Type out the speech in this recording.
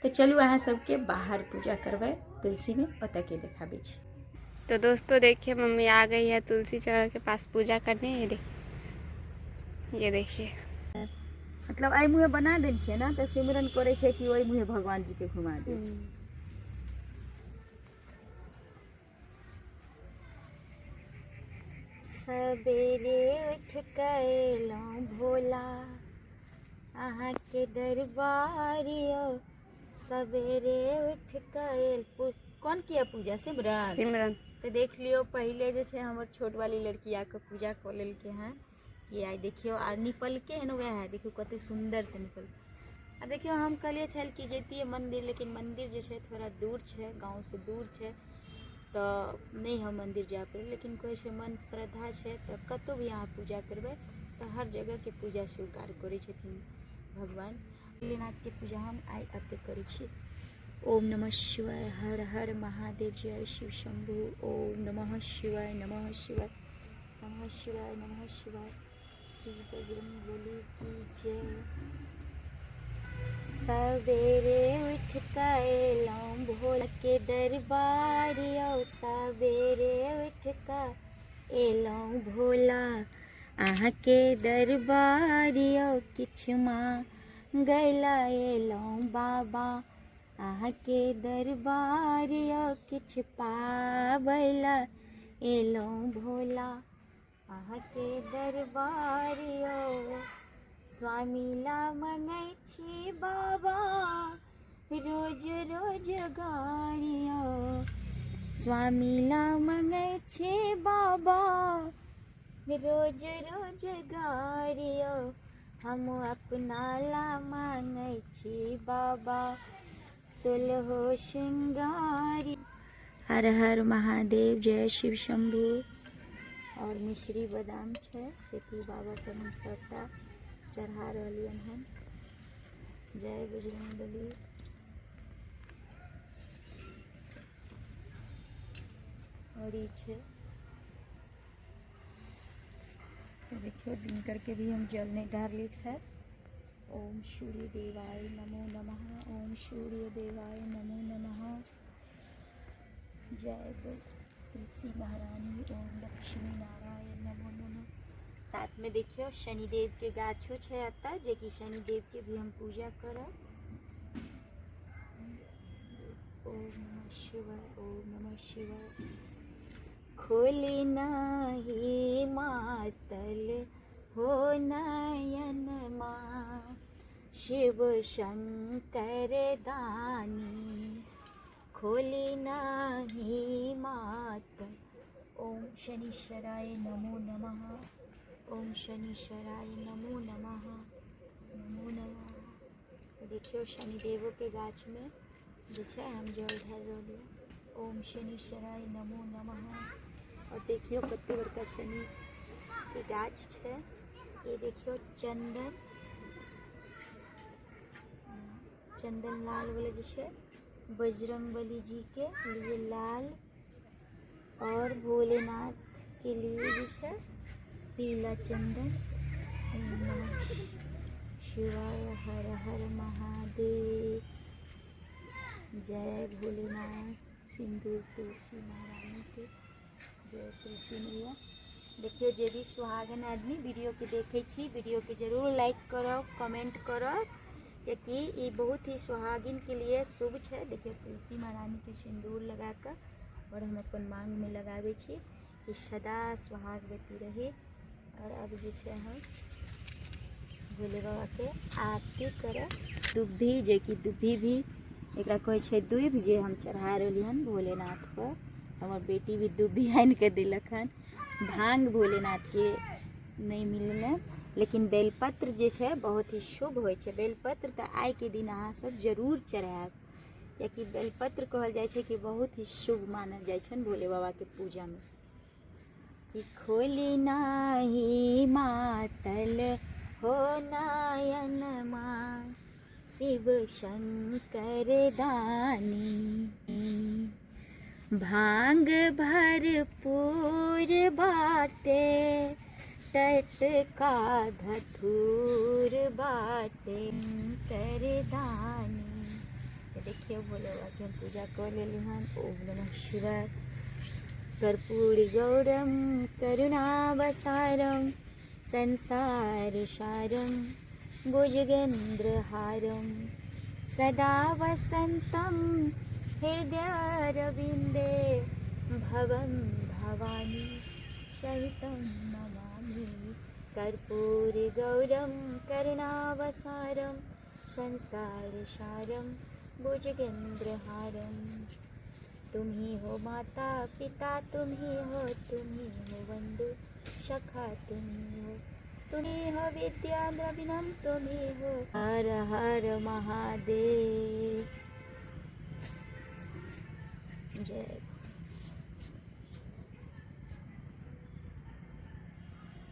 तऽ चलू अहाँ सबके बाहर पूजा करबै तुलसीमे, ओतऽ के देखाबै छी। तो दोस्तों देखिए मम्मी आ गई है तुलसी चौरा के पास पूजा करने। ये देखिए, ये देखिए। मतलब एहि मुँहे बना देने छियै ने, तऽ सिमरन करै छै कि ओहि मुँहे भगवान जी के घुमा दै छै। सबेरे उठ के एलहुँ भोला अहाँके दरबार यौ, सबेरे उठ के एल। कोन किया पूजा? सिमरन। सिमरन। तऽ देख लियौ, पहिले जे छै हमर छोट वाली लड़की आके पूजा कऽ लेलकै हँ कि आइ देखियौ आ निपलकै हन, वएह देखियौ कते सुन्दर से निपल। आ देखियौ, हम कहलियै छल कि जैतियै मन्दिर, लेकिन मन्दिर जे छै थोड़ा दूर छै, गाँवसँ दूर छै, तऽ नहि हम मन्दिर जा पड़ै। लेकिन कहै छै मन श्रद्धा छै तऽ कतहु भी अहाँ पूजा करबै तऽ हर जगहके पूजा स्वीकार करै छथिन भगवान। भोलेनाथके पूजा हम आइ एते करै छी। ओम नमः शिवाय, हर हर महादेव, जय शिव शंभु। ओम नमः शिवाय, नमः शिवाय, नमः शिवाय, नमः शिवाय। श्री बजरंग बली की जय। सवेरे उठ के एलहुँ भोला के दरबार यौ, सवेरे उठ के एलहुँ भोला अहाँके दरबार यौ, किछु माँगैला एलहुँ बाबा अहाँके दरबार यौ, किछु पाबैला एलहुँ भोला अहाँके दरबार यौ। स्वामी ला मङै छी बाबा रोज रोज गारियो, स्वामी ला मङै छी बाबा रोज रोज गारियो, हम अपना ला माङै छी बाबा सोलहो श्रृंगारी। हर हर महादेव, जय शिव शंभु। और मिश्री बादाम छै जेकि बाबा पर हम सबटा चढ़ा रहलियन हन। जय बजरंगबली। और ई छै देखियौ, दिनकर के भी हम जल नहि ढारली छै। ओम सूर्य देवाय नमो नमः, ओम सूर्य देवाय नमो नमः। जय तुलसी महारानी, ओम लक्ष्मी नारायण नमो नमः। साथ में देखियो शनिदेव के गाछो छै एतऽ, जेकि शनिदेव के भी हम पूजा करब। ओम नमः शिवाय, ओम नमः शिवाय। खोली नाही मातल हो नयन माँ शिव शंकर दानी, खोली नाही मातल। ओम शनिश्चराय नमो नमः, ओम शनिश्चराय नमो नमः, नमो नमः। देखियो शनिदेवो के गाछ में जे छै हम जल ढारि रहलियै। ओम शनिश्चराय नमो नमः। और देखियो कते बड़का शनि के गाछ छै। ये देखियो चंदन, चंदन लाल वाला जे छै बजरंगबली जी के लिए लाल, और भोलेनाथ के लिए जे छै पीला चंदन। ओम नमः शिवाय, हर हर महादेव, जय भोलेनाथ। सिंदूर तुलसी महारानी के जय, तुलसी मैया। देखियो जे भी सुहागन आदमी वीडियो के देखे छी, वीडियो के जरूर लाइक करब, कमेंट करब, कियाकि ई बहुत ही सुहागिन के लिए शुभ छै। देखियो तुलसी महारानी के सिंदूर लगा कऽ और हम अपन मांग में लगाबै छी कि सदा सुहागवती रही। और अब जे छै हम भोले बाबा के आरती करब। दुब्भी, जे कि दुब्भी भी एकरा कहै छै दुभि, जे हम चढ़ा रहली हन भोलेनाथ पर। हमर बेटी भी दुब्भी आनि के देलक हन। भांग भोलेनाथ के नहि मिललै, लेकिन बेलपत्र जे छै बहुत ही शुभ होइ छै। बेलपत्र तऽ आइ के दिन अहाँ सब जरूर चढ़ायब, कियाकि बेलपत्र कहल जाइ छै कि बहुत ही शुभ मानल जाइ छनि भोले बाबा के पूजा में। कि खोली नाही मातल हो नयन माँ शिव शंकर दानी, भांग भरपूर बाटे टटका धतूर बाटे कर दानी। देखियौ भोले बाबाके हम पूजा कऽ लेली हन। ओम नमः शिवाय। कर्पूरी गौरम करुणावसारम संसार सारम भुजगेन्द्रहारम सदा वसन्तं हृदयारविन्दे भवं भवानी सहितं नमामि। कर्पूरिगौरं करुणावसारं संसारसारं भुजगेन्द्रहारं। तुम ही हो माता पिता, तुम ही हो, तुम ही हो बंधु सखा, तुम ही हो, तुम ही हो विद्या द्रविणम, तुम ही हो। हर हर महादेव। जय।